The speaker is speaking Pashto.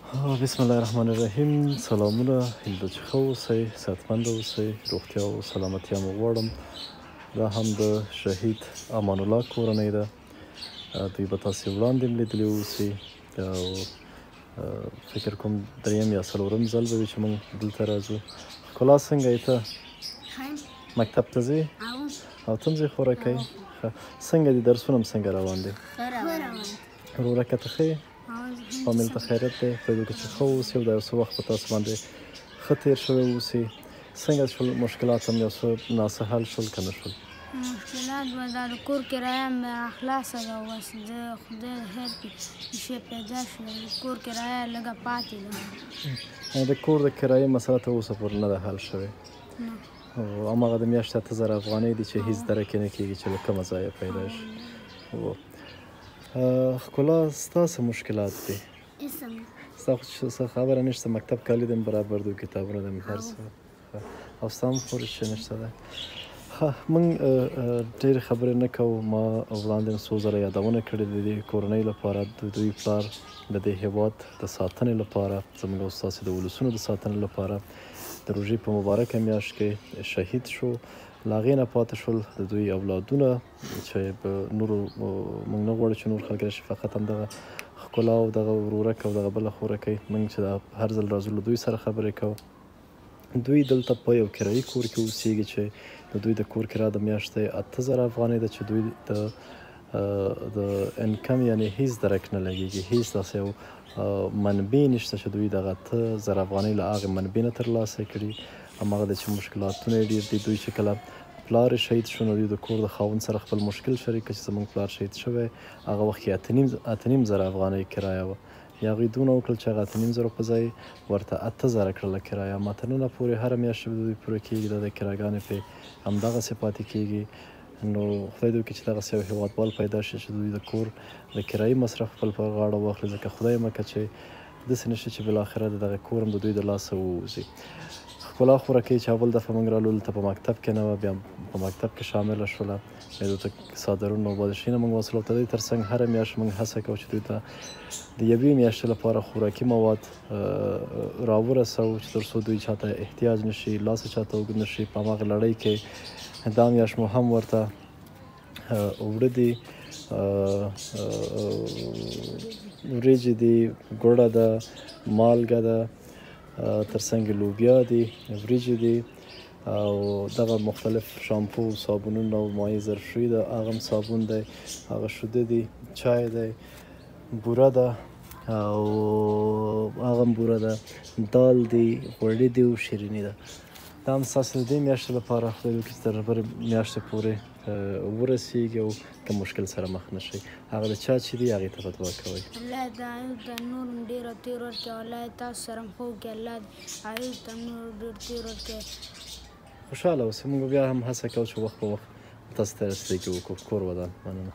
بسم الله الرحمن الرحیم. سلامونه، هیله ده چې ښه اوسئ، صحتمند اوسئ، روغتیا او سلامتیا مو غواړم. دا هم د شهید امان الله کورنۍ ده. دوی به تاسې وړاندې هم لیدلي اوسئ او فکر کوم دریم یا څلورم ځل به وي چې موږ دلته راځو. ښکلا، څنګه یې ته؟ مکتب ته ځې او ته هم ځې خورکۍ؟ څنګه دي درسونه هم څنګه روان دي؟ ورورکه ته ښه یې؟ فامیل ته خیریت دی؟ خدای دې وکړي چې ښه اوسي او دا یو څه وخت په تاسو باندې ښه تېر شوی اوسي. څنګه شول مشکلات هم یو څه ناڅه حل شول که نه شول؟ مشکلات به دا د کور کرایه مې راخلاصه ده، بس د خدای خیر کې شی پیدا شو. د کور کرایه لږه پاتې ده. د کور د کرایې مسله تر اوسه پورې نه ده حل شوې؟ نه. هماغه د میاشتې 8000 افغانۍ دي چې هیڅ درک یې نه کېږي چې له کومه ځایه پیدا شي. ښکلا، ستا څه مشکلات دي؟ ستا خو څه خبره نشته، مکتب کالي دې برابر دي، کتابونه دې هر څه، او ستا هم خور څه نشته ده. ښه، موږ ډېرې خبرې نه کوو. ما وړاندې هم څو ځله یادونه کړې د دې کورنۍ لپاره، د دوی پلار د دې هېواد د ساتنې لپاره، زموږ او ستاسې د ولسونو د ساتنې لپاره د روژې په مبارکه میاشت کې شهید شو. له هغې نه پاتې شول د دوی اولادونه چې په نورو موږ نه غواړو چې نور خلک راشي، فقط همدغه ښکلا او دغه ورورک او دغه بله خورکۍ. موږ چې دا هر ځل راځو له دوی سره خبرې کوو. دوی دلته په یو کرایي کور کې اوسیږي چې د دوی د کور کرایه د میاشتې 8000 افغانۍ ده چې دوی د انکم یعنی هیڅ درک نه لګېږي، هیڅ داسې یو منبع نشته چې دوی دغه 8000 افغانۍ له هغې منبع نه ترلاسه کړي. هماغه دی چې مشکلاتونه یې ډېر دي. دوی چې کله پلار یې شهید شو نو دوی د کور د خاوند سره خپل مشکل شریک کړ چې زموږ پلار شهید شوی، هغه وخت کې 8500 افغانۍ کرایه وه. یا هغوی دونه وکړل چې هغه 8500 په ځای ورته 8000 کړله کرایه. اما تر ننه پورې هره میاشت چې د دوی پوره کېږي، دا د کرایهګانې پرې همدغسې پاتې کېږي. نو خدای دې وکړي چې دغسې یو هېوادوال پیدا شي چې دوی د کور د کرایې مصرف خپل پر غاړه واخلي، ځکه خدای مه که چې داسې نه شي چې بالاخره د دغه کور هم د دوی د لاسه ووځي. ښکلا خورکۍ چې اول دفعه موږ رالو دلته په مکتب کې نه وه، بیا په مکتب کې شامله شوله، بیا دلته څادرونه او بعضې شیونه موږ وصلو. ته دې تر څنګ هره میاشت موږ هڅه کوو چې دوی ته د یوې میاشتې لپاره خوراکي مواد راورسوو چې تر څو دوی چاته احتیاج نه شي، لاس یې چاته اوږد نه شي. په هماغه لړۍ کې دا میاشت مو هم ورته اوړه دي، وریجې دي، ګوړه ده، مالګه ده، تر څنګ لوبیا دي، وریجې دي او دغه مختلف شامپو، صابونونه او مایع ظرفشویي ده، هغه هم صابون دی، هغه شوده دي، چای دی، بوره ده او هغه هم بوره ده، دال دي، غوړي دي او شیریني ده. دا هم ستاسو د دې میاشتې لپاره، خدای دې وکړي چې تر بلې میاشتې پورې ورسېږي او کوم مشکل سره مخ نه شئ. هغه د چا چې دي هغې ته به دعا کوئ. الله دې هغوی ته نور هم ډېر تېر ورکړي او الله دې تاسو سره هم ښه وکړي. الله دې هغوی ته نور ډېر تېر ورکړي. خوشحاله اوسئ. موږ بیا هم هڅه کوو چې وخت په وخت تاسو ته رسیدګي وکړو. کور ودان. مننه.